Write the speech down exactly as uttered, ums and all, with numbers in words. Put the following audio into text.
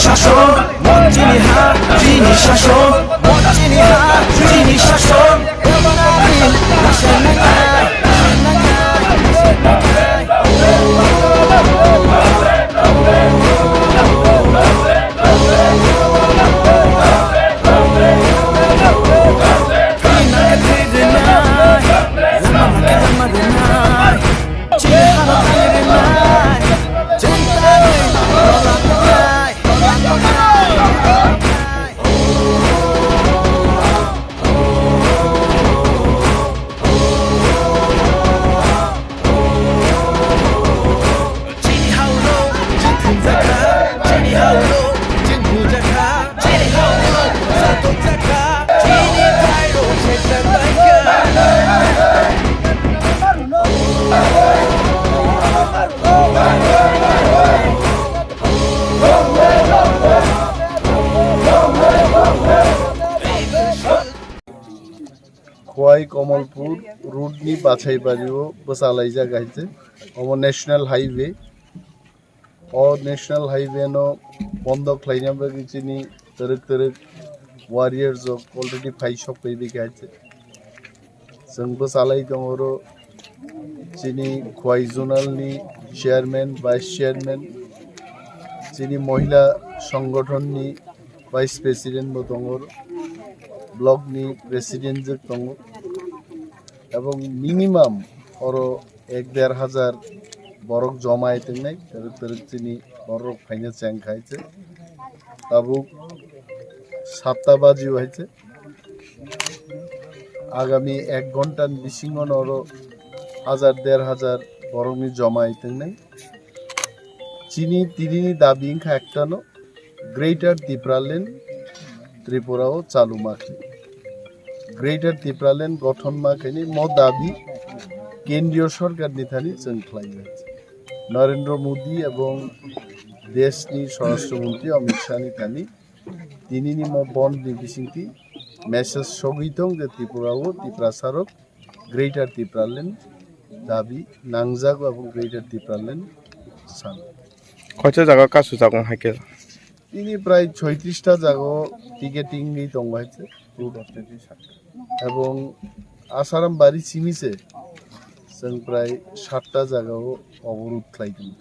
শাসন, মন চিনি হা, চিনি শাসন, মন চিনি হা, চিনি শাসন। Khowai Kamalpur road ni Bachaibario bwchalaijak hai se. Omo National Highway. O National Highway no bondo khlaina bagwi chini twrwk twrwk warriors rok already phai sok phai bikha hai se. Chwng bwchalai tongo oro chini Khowai Zonal ni chairman, vice chairman, chini mohila songgothon ni vice president bo tongo, block ni president je tongo, ebong minimum oro ek der hajar borok joma hai tongnai, twrwk twrwk chini borok phaina cheng khai se. Tabuk satta baji hai se. Agami ek ghonta ni bisingo no oro hajar der hajar borok ni joma hai tongnai. Chini tini ni dabi wngkha ekta no, Greater Tipraland Tripura o chalu ma khe. Greater Tipraland gothon ma khe ni mo dabi kendriyo sorkar ni thani chwng khlai o. Narendra Modi ebong desh ni Swarashtra Mantri Amit Shah ni thani tini ni mo bond ni bisingtwi message sogwi tong je Tripura o Tiprasa rok Greater Tipraland dabi nangjago abo Greater Tipraland san. Koicha jaga kasu jago hai khe? Tini prai soitrista jago ticketing ni tongo hai se. Ebong Asaram bari simi se chwng prai satta jaga o oborod khlai tong.